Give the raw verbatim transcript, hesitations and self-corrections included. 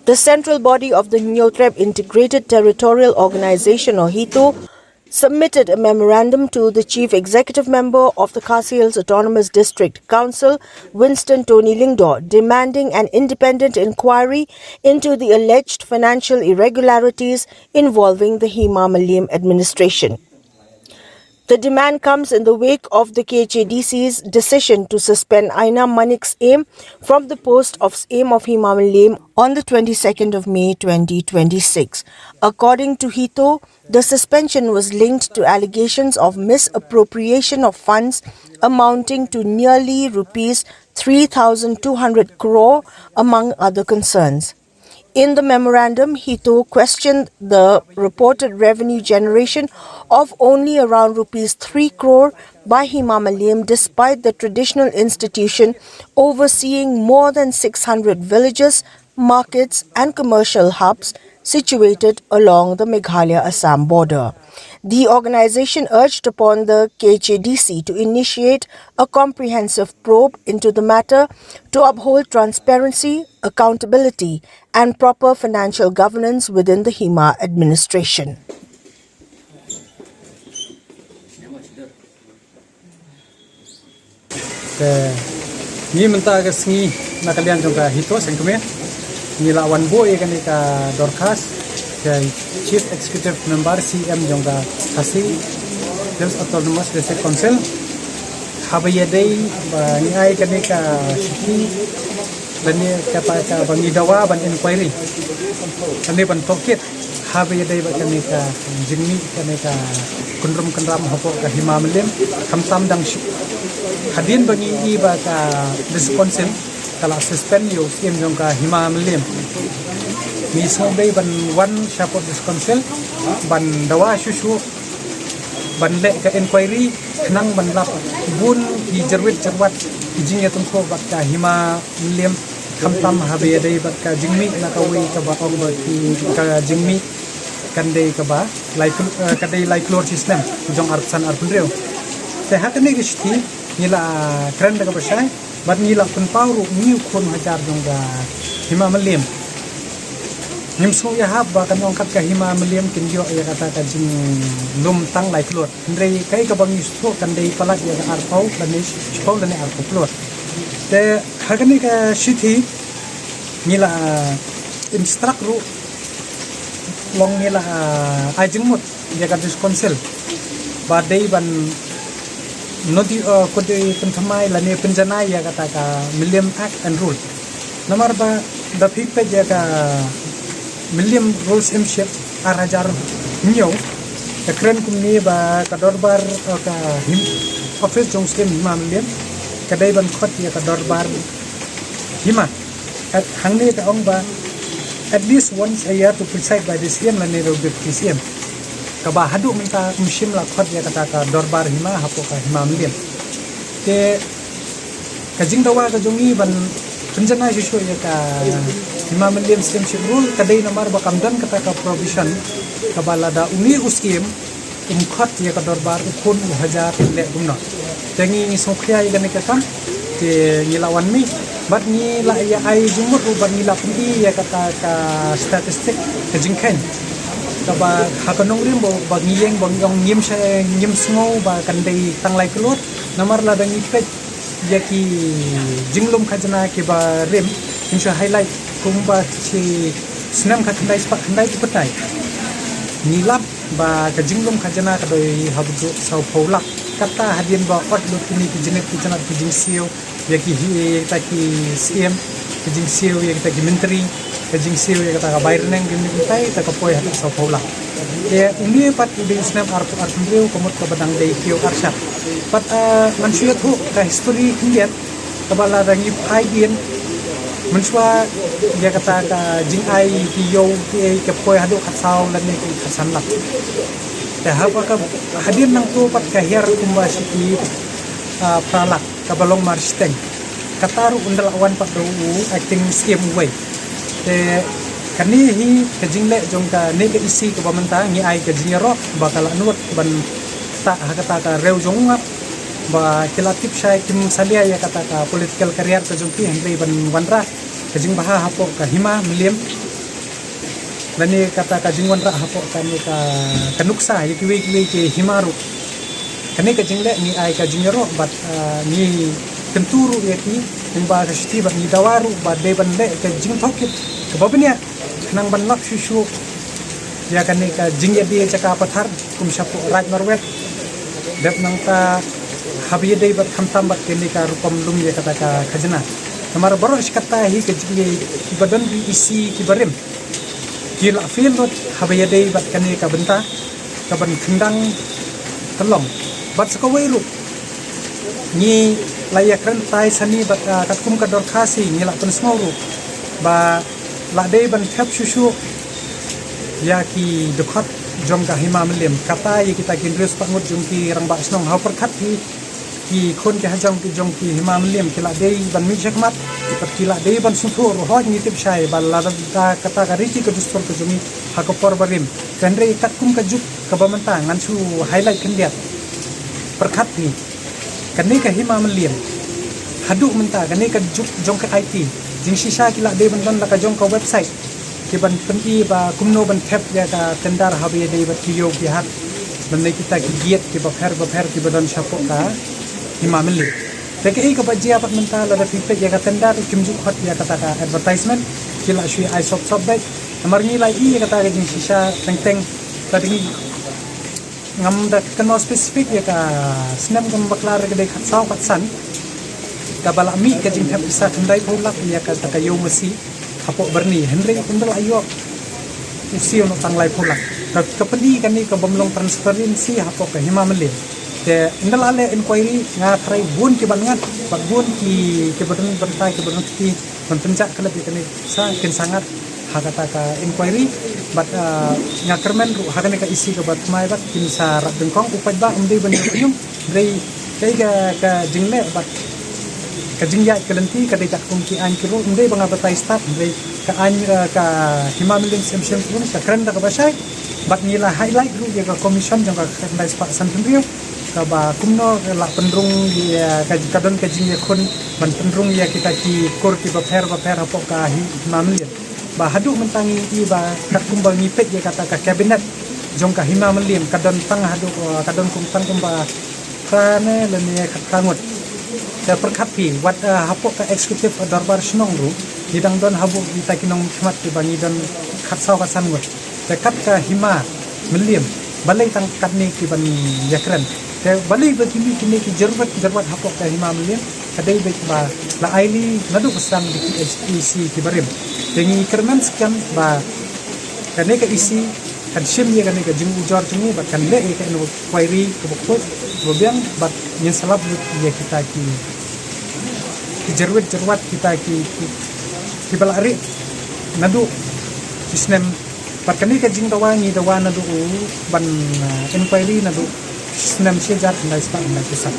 The central body of the Hynñiewtrep Integrated Territorial Organization, or HITO, submitted a memorandum to the Chief Executive Member of the Khasi Hills Autonomous District Council, Winston Tony Lyngdoh, demanding an independent inquiry into the alleged financial irregularities involving the Hima Mylliem administration. The demand comes in the wake of the K H A D C's decision to suspend Aina Manik Syiem from the post of Syiem of Hima Mylliem on the twenty-second of May twenty twenty-six. According to HITO, the suspension was linked to allegations of misappropriation of funds amounting to nearly rupees three thousand two hundred crore, among other concerns. In the memorandum, HITO questioned the reported revenue generation of only around rupees three crore by Hima Mylliem, despite the traditional institution overseeing more than six hundred villages, markets, and commercial hubs situated along the Meghalaya-Assam border. The organization urged upon the K H A D C to initiate a comprehensive probe into the matter to uphold transparency, accountability, and proper financial governance within the Hima administration. Te ngi mynta ka sngi na ka liang jong ka HITO seng kmie ngi la wan buh ïa kane ka dorkhas ka Chief Executive Member, C M, jong ka Khasi Hills Autonomous District Council, haba ïadei ba ngi ai kane ka shithi lane kata ka ba ngi dawa ban inquiry lane ban tohkit haba ïadei bad kane ka jingmih, kane ka kynrum kynram hapoh ka Hima Mylliem, khamtam dang shu. Hadien ba ngi i ba ka District Council ka la suspend ïa u Syiem jong ka Hima Mylliem, ngi sngewdei ban wan shapoh District Council ban dawa shuh shuh ban leh ka inquiry khnang ban lap bun ki jyrwit jyrwat ki jingïatyngkhuh bad ka Hima Mylliem, khamtam haba ïadei bad ka jingmih na kawei kaba ong ba ki ka jingmih kan dei kaba lai kl-, eh, ka dei lai klur shi snem jong arphew san arphew hynriew. Te ha kane ka shithi ngi la kren da kaba shai bad ngi la pynpaw ruh ngi u khun hajar jong ka Hima Mylliem. Ngim sngewthuh ïa hap ba kan ong kat ka Hima Mylliem kin ïoh ïa kata ka jinglum tang lai klur. Hynrei kaei kaba ngi sngewthuh kan dei palat ïa ka arphew lane shiphew lane arphew klur. Te ha kane ka shithi ngi la, ah, instruct ruh long ngi la, ah, ai jingmut ïa ka District Council ba dei ban nodi, ah, kodi pynthymmai lane pynjanai ïa kata ka Mylliem Act and Rule. Namar ba da phi peit ïa ka Mylliem Rules Hymship ar hajar hynñiew ka kren kumne ba ka dorbar, eh, ka him, office jong Syiem Hima Mylliem ka dei ban khot ïa ka dorbar hima. At hangne ka ong ba at least once a year to preside by the Syiem lane the Deputy Syiem. Kaba haduh mynta ym shym la khot ïa kata ka dorbar hima hapoh ka Hima Mylliem. Te ka jingdawa ka jong ngi ban pynjanai shuh shuh ïa ka Hima Mylliem Stewardship Rule ka dei namar ba kam don kata ka provision kaba lada une u Syiem um khot ïa ka dorbar u khun u hajar leh kumno. Te ngi sngewkhia ïa kane ka kam te ngi la wan mih bad ngi la ïa ai jingmut ruh bad ngi la pyni ïa kata ka statistic ka jingkheiñ kaba ha ka nongrim ba, ba ngi ïeng ba ngi ong ngim sha, ngim sngew ba kan dei tang lai klur. Namar lada ngi peit ïa ki jinglum khajna kiba rim, ngi shu highlight kumba shi snem khatkhyndai spah khyndai ki pyrthei. Ngi lap ba ka jinglum khajna ka dei haduh sawphew lak. Kata hadien ba ot lut kine ki jingit ki jingit ki jingsiew ïa ki hi, ïa kita ki Syiem, ki jingsiew ïa kita ki myntri, ki jingsiew ïa kita ka bai rneng, ki myntri, ta ka poi haduh sawphew lak. Te une pat u dei u snem arphew arphew hynriew ka mut kaba dang dei kiew arshak. Pat, ah, ngan shu ïathuh ka history khyndiat kaba lada ngi phai dien mynshuwa ïa kata ka jingai ki ïew ki ei ka poi haduh khatsaw lane ki khatsan lak. Te haba ka hadien nangto pat ka hiar kumba shi ki, ah, phra lak kaba long marshiteng. Kata ruh ynda la wan pat da u acting Syiem uwei. Te kane hi ka jingleh jong kane ka E C kaba mynta ngi ai ka jingïaroh ba ka la nud ban ktah ha kata ka riew jong u ngap ba ki la tip shai kim salia ïa kata ka political career ka jong ki hynrei ban wanrah ka jingbha hapoh ka Hima Mylliem lane kata ka jingwanrah hapoh kane ka, ka nuksa ïa kiwei kiwei ki hima ruh. Kane ka jingleh ngi ai ka jingïaroh bad, ah, ngi kyntu ruh ïa ki, kumba ka shuti bad ngi dawa ruh ba dei ban leh ka jingtohkit kaba bniah khnang ban lap shuh shuh ïa kane ka jingïadie jaka pathar kum shapoh Raid Marwet. Dep nangta haba ïadei bad khamtam bad kane ka rukom lum ïa kata ka khajna. Namar baroh shi katta hi ka jingïadei kiba don ki E C kiba rim ki la fail lut haba ïadei bad kane ka bynta kaban kyndang tyllong. Bad sa kawei ruh ngi la ïakren tai sani bad, ah, katkum ka dorkhas hi ngi la pynsngew ruh ba la dei ban thep shuh shuh ïa ki dkhot jong ka Hima Mylliem, kata ïa kita ki hynriew spah ngut jong ki rangbah shnong. Ha u pyrkhat hi ki khun ki hajong ki jong ki Hima Mylliem ki la dei ban mih shakhmat, bad ki la dei ban sngewthuh ruh. Hooid, ngi tip shai ba lada kata ka riti ka dustur ka jong ngi ha ka por barim, hynrei katkum ka juk kaba mynta ngan shu highlight khyndiat. Pyrkhat hi, kane ka Hima Mylliem haduh mynta, kane ka juk jong ka I T, jingshisha ki la dei ban don la ka jong ka website kiban pyni ba kumno ban thep ïa ka tender haba ïadei bad ki ïew ki hat, lane kita ki gate kiba pher bapher kiba don shapoh ka Hima Mylliem. Te kaei kaba jia pat mynta, lada phi peit ïa ka tender kim ju khot ïa kata ka advertisement, ki la shu ai sop sop beit. Namar ngi la ïohi ïa kata ka jingshisha teng teng, lada ngi ngam da kynmaw specific ïa ka snem kam bakla, re ka dei khatsaw khatsan kaba la mih ka jingthep pisa khyndai phew lak ïa kata ka ïew masi hapoh Byrni, hynrei ynda la ïoh u siew noh tang lai phew lak. Ka, ka pyni kane ka bym long transparency hapoh ka Hima Mylliem. Te ynda la leh inquiry, nga tharai bun kiban ngat bad bun ki, kiba don bynta, kiba don kti ban pynjah khlem ïa kane sa kin sa ngat ha kata ka inquiry. Bad, ah, nga kyrmen ruh ha kane ka E C kaba thymmai bad kin sa rap dyngkong, u paidbah um dei ban ïa pynïung, hynrei kaei ka, ka jingleh bad ka jingïaid ka lynti ka dei katkum ki aiñ ki ruh, um dei ba nga batai stad, hynrei ka aiñ, ah, ka Hima Mylliem Exemption Rules ka kren da kaba shai. Bad ngi la highlight ruh ïa ka commission jong ka khyndai spah san phew hynriew, kaba kumno la pynrung ïa ka, ka don ka jingïakhun ban pynrung ïa kita ki kur kiba pher bapher hapoh ka Hi-, Hima Mylliem. Ba haduh mynta ngi ïohi ba katkum ba ngi peit ïa kata ka cabinet jong ka Hima Mylliem ka don tang haduh, eh, ka don kum tang kumba phra ne lane khatphra ngut. Te pyrkhat phi, wat, eh, hapoh ka executive, eh, dorbar shnong ruh ngi dang don hapoh kita ki nongmihkhmat kiba ngi don khatsaw khatsan ngut. Te kat ka Hima Mylliem, balei tang katne kiban ïakren? Te balei ba kine, kine ki jyrwat, jyrwat hapoh ka Hima Mylliem? Ka dei beit ba la ailad naduh ba sdang da ki E C kiba rim. Te ngi kyrmen skhem ba kane ka E C kan shim ïa kane ka jingujor jong ngi bad kan leh ïa ka inquiry kaba khuid kaba biang bad ngin sa lap lut ïa kita ki, ki jyrwat jyrwat, kita ki, ki, kiba la rieh naduh ki snem. Bad kane ka jingdawa ngi dawa naduh ban, ah, inquiry naduh snem shi hajar khyndai spah khyndai phew san.